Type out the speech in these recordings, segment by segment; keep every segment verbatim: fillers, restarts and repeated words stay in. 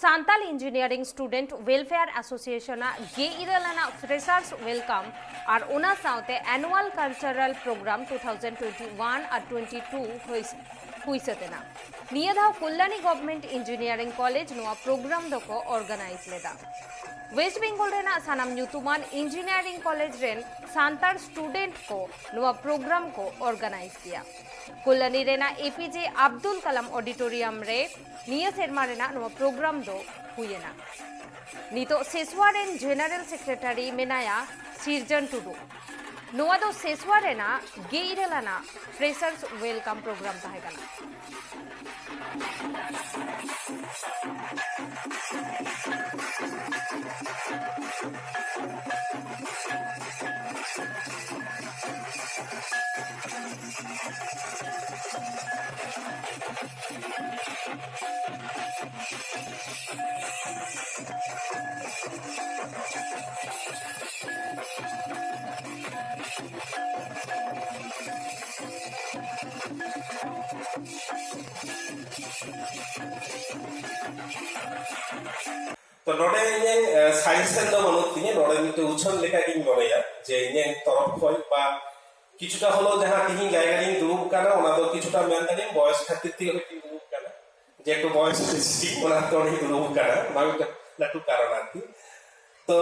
Santal engineering student welfare association ᱟᱜ ᱜᱮᱞ ᱤᱨᱟᱹᱞ ᱟᱱᱟᱜ ᱯᱷᱨᱮᱥᱟᱨᱥ ᱣᱮᱞᱠᱟᱢ ᱟᱨ ᱚᱱᱟ ᱥᱟᱶᱛᱮ annual cultural programme two thousand twenty one ᱟᱨ ᱴᱩᱭᱮᱱᱴᱤ ᱴᱩ ᱦᱩᱭ, ᱦᱩᱭ ᱥᱟᱹᱛ ᱮᱱᱟ᱾ ᱱᱤᱭᱟᱹ ᱫᱷᱟᱣ ᱠᱚᱞᱞᱟᱱᱤ ᱜᱚᱵᱷᱢᱮᱱᱴ ᱤᱧᱡᱤᱱᱤᱭᱟᱨᱤᱝ ᱠᱚᱞᱮᱡᱽ ᱱᱚᱣᱟ ᱯᱨᱳᱜᱨᱟᱢ ᱫᱚᱠᱚ ᱚᱨᱜᱟᱱᱟᱭᱤᱡᱽ ᱞᱮᱫᱟ᱾ ᱣᱮᱥᱴ ᱵᱮᱝᱜᱚᱞ ᱨᱮᱱᱟᱜ ᱥᱟᱱᱟᱢ ᱧᱩᱛᱩᱢᱟᱱ ᱤᱧᱡᱤᱱᱤᱭᱟᱨᱤᱝ ᱠᱚᱞᱮᱡᱽ ᱨᱮᱱ ᱥᱟᱱᱛᱟᱲ ᱥᱴᱩᱰᱮᱱᱴ ᱠᱚ ᱱᱚᱣᱟ ᱯᱨᱳᱜᱨᱟᱢ ᱠᱚ ᱚᱨᱜᱟᱱᱟᱭᱤᱡᱽ ᱜᱮᱭᱟ᱾ ᱠᱚᱞᱞᱟᱱᱤ ᱨᱮᱱᱟᱜ ᱮ ᱯᱤ ᱡᱮ ᱟᱵᱫᱩᱞ ᱠᱟᱞᱟᱢ ᱚᱰᱤᱴᱳᱨᱤᱭᱟᱢ ᱨᱮ ᱱᱤᱭᱟᱹ ᱥᱮᱨᱢᱟ ᱨᱮᱱᱟᱜ ᱱᱚᱣᱟ ᱯᱨᱳᱜᱨᱟᱢ ᱫᱚ ᱦᱩᱭᱮᱱᱟ᱾ ᱱᱤᱛᱚᱜ ᱥᱮᱥᱣᱟ ᱨᱮᱱ ᱡᱮᱱᱟᱨᱮᱞ ᱥᱮᱠᱨᱮᱴᱟᱨᱤ ᱢᱮᱱᱟᱭᱟ ᱥᱤᱨᱡᱚᱱ ᱴᱩᱰᱩ᱾ ᱱᱚᱣᱟ ᱫᱚ ᱥᱮᱥᱣᱟ ᱨᱮᱱᱟᱜ ᱜᱮᱞ ᱤᱨᱟᱹᱞ ᱟᱱᱟᱜ ᱯᱷᱨᱮᱥᱟᱨᱥ ᱣᱮᱞᱠᱟᱢ ᱯᱨᱳᱜᱨᱟᱢ ᱛᱟᱦᱮᱸ ᱠᱟᱱᱟ᱾ ᱛᱚ ᱱᱚᱰᱮ ᱤᱧᱟᱹᱜ, ᱮ, ᱥᱟᱡᱮᱥᱚᱱ ᱫᱚ ᱵᱟᱹᱱᱩᱜ ᱛᱤᱧᱟᱹ, ᱱᱚᱰᱮ ᱢᱤᱫᱴᱮᱱ ᱩᱪᱷᱟᱹᱱ ᱞᱮᱠᱟ ᱜᱤᱧ ᱢᱚᱱᱮᱭᱟ ᱡᱮ ᱤᱧᱟᱹᱜ ᱛᱚᱨᱚᱯ ᱠᱷᱚᱱ ᱵᱟ ᱠᱤᱪᱷᱩᱴᱟ ᱦᱚᱞᱳ ᱡᱟᱦᱟᱸ ᱛᱤᱦᱤᱧ ᱡᱟᱭᱜᱟ ᱨᱤᱧ ᱫᱩᱲᱩᱵ ᱠᱟᱱᱟ, ᱚᱱᱟ ᱫᱚ ᱠᱤᱪᱷᱩᱴᱟ ᱢᱮᱱ ᱫᱟᱲᱮᱭᱟᱜ ᱵᱚᱭᱮᱥ ᱠᱷᱟᱹᱛᱤᱨ ᱛᱮᱜᱮ ᱦᱚᱭᱛᱳᱧ ᱫᱩᱲᱩᱵ ᱠᱟᱱᱟ, ᱡᱮ ᱮᱠᱴᱩ ᱵᱚᱭᱮᱥ ᱵᱮᱥᱤ, ᱚᱱᱟ ᱛᱮ ᱚᱸᱰᱮᱧ ᱫᱩᱲᱩᱵ ᱠᱟᱱᱟ, ᱚᱱᱟ ᱢᱤᱫᱴᱮᱱ ᱞᱟᱹᱴᱩ ᱠᱟᱨᱚᱱ ᱟᱨᱠᱤ᱾ ᱛᱚ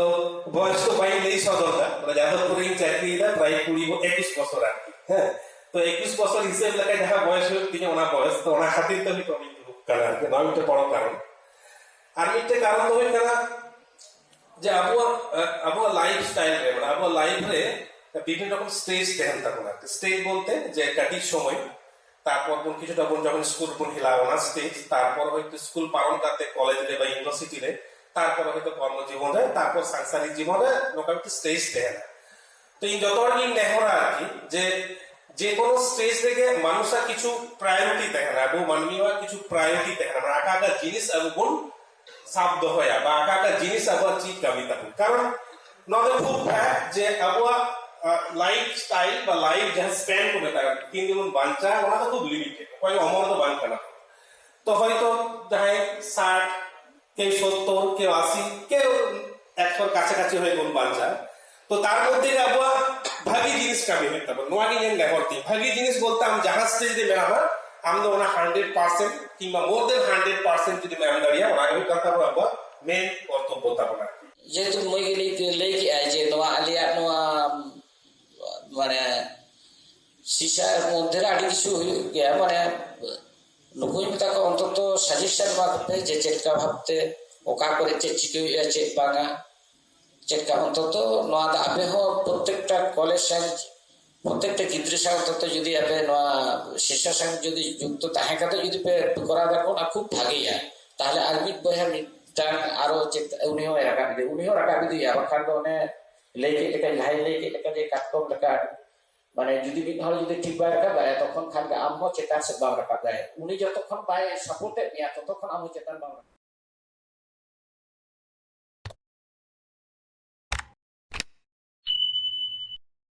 ᱵᱚᱭᱮᱥ ᱫᱚ ᱵᱟᱹᱧ ᱞᱟᱹᱭ ᱥᱚᱫᱚᱨ ᱫᱟ, ᱢᱟᱱᱮ ᱡᱟᱫᱚᱵᱯᱩᱨ ᱨᱤᱧ ᱪᱟᱹᱠᱨᱤᱭᱮᱫᱟ ᱯᱨᱟᱭ ᱠᱩᱲᱤ, ᱮᱠᱩᱥ ᱵᱚᱪᱷᱚᱨ ᱟᱨᱠᱤ᱾ ᱦᱮᱸ, ᱛᱚ ᱮᱠᱩᱥ ᱵᱚᱪᱷᱚᱨ ᱦᱤᱥᱟᱹᱵ ᱞᱮᱠᱟ ᱡᱟᱦᱟᱸ ᱵᱚᱭᱮᱥ ᱦᱩᱭᱩᱜ ᱛᱤᱧᱟ, ᱚᱱᱟ ᱵᱚᱭᱮᱥ, ᱛᱚ ᱚᱱᱟ ᱠᱷᱟᱹᱛᱤᱨ ᱛᱮ ᱦᱚᱭᱛᱳ ᱚᱸᱰᱮᱧ ᱫᱩᱲᱩᱵ ᱠᱟᱱᱟ ᱟᱨᱠᱤ, ᱱᱚᱣᱟ ᱢᱤᱫᱴᱮᱱ ᱵᱚᱲᱚ ᱠᱟᱨᱚᱱ᱾ ᱟᱨ ᱢᱤᱫᱴᱮᱱ ᱠᱟᱨᱚᱱ ᱫᱚ ᱦᱩᱭᱩᱜ ᱠᱟᱱᱟ ᱡᱮ ᱟᱵᱚᱣᱟᱜ, ᱟᱵᱚᱣᱟᱜ ᱞᱟᱭᱤᱯᱷ ᱥᱴᱟᱭᱤᱞ ᱨᱮ, ᱢᱟᱱᱮ ᱟᱵᱚᱣᱟᱜ ᱞᱟᱭᱤᱯᱷ ᱨᱮ ᱵᱤᱵᱷᱤᱱᱱ ᱨᱚᱠᱚᱢ ᱥᱴᱮᱡᱽ ᱛᱟᱦᱮᱱ ᱛᱟᱵᱚᱱᱟ ᱟᱨᱠᱤ᱾ ᱥᱴᱮᱡᱽ ᱵᱚᱞᱛᱮ ᱡᱮ ᱠᱟᱹᱴᱤᱡ ᱥᱚᱢᱚᱭ, ᱛᱟᱨᱯᱚᱨ ᱵᱚᱱ ᱠᱤᱪᱷᱩᱴᱟ ᱵᱚᱱ ᱡᱚᱠᱷᱚᱱ ᱥᱠᱩᱞ ᱵᱚᱱ ᱦᱮᱞᱟᱣ ᱚᱱᱟ ᱥᱴᱮᱡᱽ, ᱛᱟᱨᱯᱚᱨ ᱦᱚᱭᱛᱳ ᱥᱠᱩᱞ ᱯᱟᱨᱚᱢ ᱠᱟᱛᱮ ᱠᱚᱞᱮᱡᱽ ᱨᱮ ᱵᱟ ᱤᱭᱩᱱᱤᱵᱷᱟᱨᱥᱤᱴᱤ ᱨᱮ, ᱛᱟᱨᱯᱚᱨ ᱦᱚᱭᱛᱳ ᱠᱚᱨᱢᱚ ᱡᱤᱵᱚᱱ ᱨᱮ, ᱛᱟᱨᱯᱚᱨ ᱥᱟᱝᱥᱟᱨᱤᱠ ᱡᱤᱵᱚᱱ ᱨᱮ ᱱᱚᱝᱠᱟ ᱢᱤᱫᱴᱮᱱ ᱥᱴᱮᱡᱽ ᱛᱟᱦᱮᱱᱟ᱾ ᱛᱚ ᱤᱧ ᱡᱚᱛᱚ ᱦᱚᱲ ᱜᱤᱧ ᱱᱮᱦᱚᱨᱟ ᱟᱨᱠᱤ ᱡᱮ ᱡᱮ ᱠᱳᱱᱳ ᱥᱴᱮᱡᱽ ᱨᱮᱜᱮ ᱢᱟᱱᱩᱥᱟᱜ ᱠᱤᱪᱷᱩ ᱯᱨᱟᱭᱳᱨᱤᱴᱤ ᱛᱟᱦᱮᱱᱟ, ᱟᱵᱚ ᱢᱟᱹᱱᱢᱤᱭᱟᱜ ᱠᱤᱪᱷᱩ ᱯᱨᱟᱭᱳᱨᱤᱴᱤ ᱛᱟᱦᱮᱱᱟ, ᱢᱟᱱᱮ ᱚᱠᱟ ᱚᱠᱟ ᱡᱤᱱᱤᱥ ᱟᱵᱚ ᱵᱚᱱ ᱥᱟᱵ ᱫᱚᱦᱚᱭᱟ ᱵᱟ ᱚᱠᱟ ᱚᱠᱟ ᱡᱤᱱᱤᱥ ᱟᱵᱚᱣᱟᱜ ᱪᱮᱫ ᱠᱟᱹᱢᱤ ᱛᱟᱵᱚᱱ᱾ ᱠᱟᱨᱚᱱ ᱱᱚᱣᱟ ᱫᱚ ᱠᱷᱩᱵ ᱯᱷᱮᱠᱴ ᱡᱮ ᱟᱵᱚᱣᱟᱜ ᱞᱟᱭᱤᱯᱷ ᱥᱴᱟᱭᱤᱞ ᱵᱟ ᱞᱟᱭᱤᱯᱷ ᱡᱟᱦᱟᱸ ᱥᱯᱮᱱ ᱠᱚ ᱢᱮᱛᱟᱜ ᱠᱟᱱᱟ, ᱛᱤᱱ ᱫᱤᱱ ᱵᱚᱱ ᱵᱟᱧᱪᱟᱜᱼᱟ, ᱚᱱᱟ ᱫᱚ ᱠᱷᱩᱵ ᱞᱤᱢᱤᱴᱮᱰ, ᱚᱠᱚᱭ ᱚᱢᱚᱨ ᱫᱚ ᱵᱟᱝ ᱠᱟᱱᱟ᱾ ᱛᱚ ᱦᱚᱭᱛᱚ ᱡᱟᱦᱟᱸᱭ ᱥᱟᱴ ᱠᱮᱣ ᱥᱚᱛᱛᱚᱨ, ᱠᱮᱣ ᱟᱥᱤ, ᱠᱮᱣ ᱮᱠᱥᱚ ᱠᱟᱪᱷᱟ ᱠᱟᱪᱷᱤ ᱦᱚᱭ ᱵᱚᱱ ᱵᱟᱧᱪᱟᱣ᱾ ᱛᱚ ᱛᱟᱨ ᱢᱚᱫᱽᱫᱷᱮ ᱨᱮ ᱟᱵᱚᱣᱟᱜ ᱵᱷᱟᱹᱜᱤ ᱡᱤᱱᱤᱥ ᱠᱟᱹᱢᱤ ᱦᱩᱭᱩᱜ ᱛᱟᱵᱚᱱᱟ᱾ ᱱᱚᱣᱟ ᱜᱮ ᱤᱧᱟᱹᱜ ᱱᱮᱦᱚᱨ ᱛᱤᱧ, ᱵᱷᱟᱹᱜᱤ ᱡᱤᱱᱤᱥ ᱵᱚᱞᱛᱮ ᱟᱢ ᱡᱟᱦᱟᱸ ᱥᱴᱮᱡ ᱨᱮ ᱢᱮᱱᱟᱢᱟ, ᱟᱢ ᱫᱚ ᱚᱱᱟ ᱦᱟᱱᱰᱨᱮᱰ ᱯᱟᱨᱥᱮᱱᱴ ᱠᱤᱝᱵᱟ ᱢᱳᱨ ᱫᱮᱱ ᱦᱟᱱᱰᱨᱮᱰ ᱯᱟᱨᱥᱮᱱᱴ ᱡᱩᱫᱤᱢ ᱮᱢ ᱫᱟᱲᱮᱭᱟᱜᱼᱟ, ᱚᱱᱟ ᱜᱮ ᱦᱩᱭᱩᱜ ᱠᱟᱱ ᱛᱟᱵᱚᱱᱟ ᱟᱵᱚᱣᱟᱜ ᱢᱮᱱ ᱠᱚᱨᱛᱚᱵᱵᱚ ᱛᱟᱵᱚᱱᱟ᱾ ᱡᱮᱦᱮᱛᱩ ᱢᱟᱹᱭ ᱜᱮ ᱞᱟᱹᱭ, ᱞᱟᱹᱭ ᱠᱮᱜᱼᱟᱭ ᱡᱮ ᱱᱚᱣᱟ ᱟᱞᱮᱭᱟᱜ ᱱᱚᱣᱟ, ᱢᱟᱱᱮ, ᱥᱤᱥᱟ ᱢᱚᱫᱽᱫᱷᱮ ᱨᱮ ᱟᱹᱰᱤ ᱠᱤᱪᱷᱩ ᱦᱩᱭᱩᱜ ᱜᱮᱭᱟ, ᱢᱟᱱᱮ, ᱱᱩᱠᱩᱧ ᱢᱮᱛᱟ ᱠᱚᱣᱟ, ᱚᱱᱛᱚᱛᱚ ᱥᱟᱡᱮᱥᱚᱱ ᱮᱢᱟ ᱠᱚᱯᱮ ᱡᱮ ᱪᱮᱫ ᱞᱮᱠᱟ ᱵᱷᱟᱵᱽᱛᱮ, ᱚᱠᱟ ᱠᱚᱨᱮ ᱪᱮᱫ ᱪᱤᱠᱟᱹ ᱦᱩᱭᱩᱜᱼᱟ, ᱪᱮᱫ ᱵᱟᱝᱟ, ᱪᱮᱫ ᱞᱮᱠᱟ᱾ ᱚᱱᱛᱚᱛᱚ ᱱᱚᱣᱟ ᱫᱚ ᱟᱯᱮ ᱦᱚᱸ ᱯᱨᱚᱛᱮᱠᱴᱟ ᱠᱚᱞᱮᱡᱽ ᱨᱮᱱ ᱯᱨᱚᱛᱮᱠᱴᱟ ᱜᱤᱫᱽᱨᱟᱹ ᱥᱟᱶ ᱚᱱᱛᱚᱛᱚ ᱡᱩᱫᱤ ᱟᱯᱮ ᱱᱚᱣᱟ ᱥᱤᱨᱥᱟᱥᱚᱱ ᱡᱩᱫᱤ ᱡᱩᱠᱛᱚ ᱛᱟᱦᱮᱸ ᱠᱟᱛᱮ ᱡᱩᱫᱤ ᱯᱮ ᱠᱚᱨᱟᱣ ᱫᱟᱲᱮᱭᱟᱜ ᱠᱷᱟᱱ, ᱚᱱᱟ ᱠᱷᱩᱵ ᱵᱷᱟᱜᱮᱭᱟ᱾ ᱛᱟᱦᱞᱮ ᱟᱨ ᱢᱤᱫ ᱵᱚᱭᱦᱟ ᱢᱤᱫᱴᱟᱝ ᱟᱨᱚ ᱪᱮᱫ, ᱩᱱᱤ ᱦᱚᱸᱭ ᱨᱟᱠᱟᱵ ᱤᱫᱤᱭᱟ, ᱩᱱᱤ ᱦᱚᱸ ᱨᱟᱠᱟᱵ ᱤᱫᱤᱭᱟ, ᱵᱟᱠᱷᱟᱱ ᱫᱚ ᱚᱱᱮ ᱞᱟᱹᱭ ᱠᱮᱫ ᱞᱮᱠᱟ, ᱡᱟᱦᱟᱸᱭ ᱞᱟᱹᱭ ᱠᱮᱫ ᱞᱮᱠᱟ ᱡᱮ ᱠᱟᱴᱠᱚᱢ ᱞᱮᱠᱟ, ᱢᱟᱱᱮ ᱡᱩᱫᱤ ᱢᱤᱫ ᱦᱚᱲ ᱡᱩᱫᱤ ᱴᱷᱤᱠ ᱵᱟᱭ ᱨᱟᱠᱟᱵ ᱫᱟᱲᱮᱭᱟᱜᱼᱟ, ᱛᱚᱠᱷᱚᱱ ᱠᱷᱟᱱ ᱜᱮ ᱟᱢ ᱦᱚᱸ ᱪᱮᱛᱟᱱ ᱥᱮᱫ ᱵᱟᱢ ᱨᱟᱠᱟᱵ ᱫᱟᱲᱮᱭᱟᱜᱼᱟ᱾ ᱩᱱᱤ ᱡᱚᱛᱚ ᱠᱷᱚᱱ ᱵᱟᱭ ᱥᱟᱯᱳᱨᱴ ᱮᱫ ᱢᱮᱭᱟ, ᱛᱚᱛᱚ ᱠᱷᱚᱱ ᱟᱢ ᱦᱚᱸ ᱪᱮᱛᱟᱱ ᱵᱟᱢ ᱨᱟᱠᱟᱵ